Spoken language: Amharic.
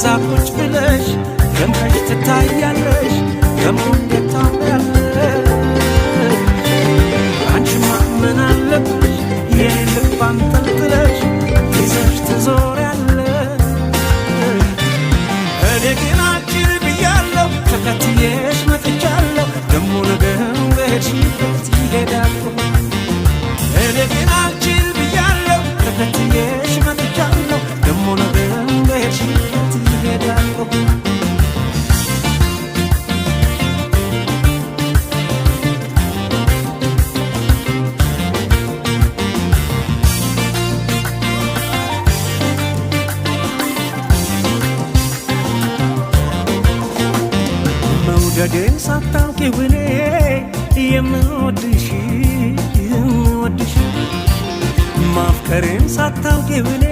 እዛ ቁጭ ብለሽ ደምቀሽ ትታያለሽ፣ ደሞ እንዴት ታምሪያለሽ! አንቺማ ምን አለብሽ የኔን ልብ አንጠልጥለሽ ይዘሽ ትዞሪያለሽ። እኔ ግን አንቺን ብያለሁ፣ ተከትዬሽ መጥቻለሁ፣ ደሞ ነገም በሄድሽበት ይሄዳለሁ። እኔ ግን አንቺን ብያለሁ፣ ተከትዬሽ መጥቻለሁ፣ ደሞ ነገም በሄድሽበት ይሄዳለሁ። መውደዴን ሳታውቂው እኔ የምወድሽ የምወድሽ፣ ማፍቀሬን ሳታውቂው እኔ።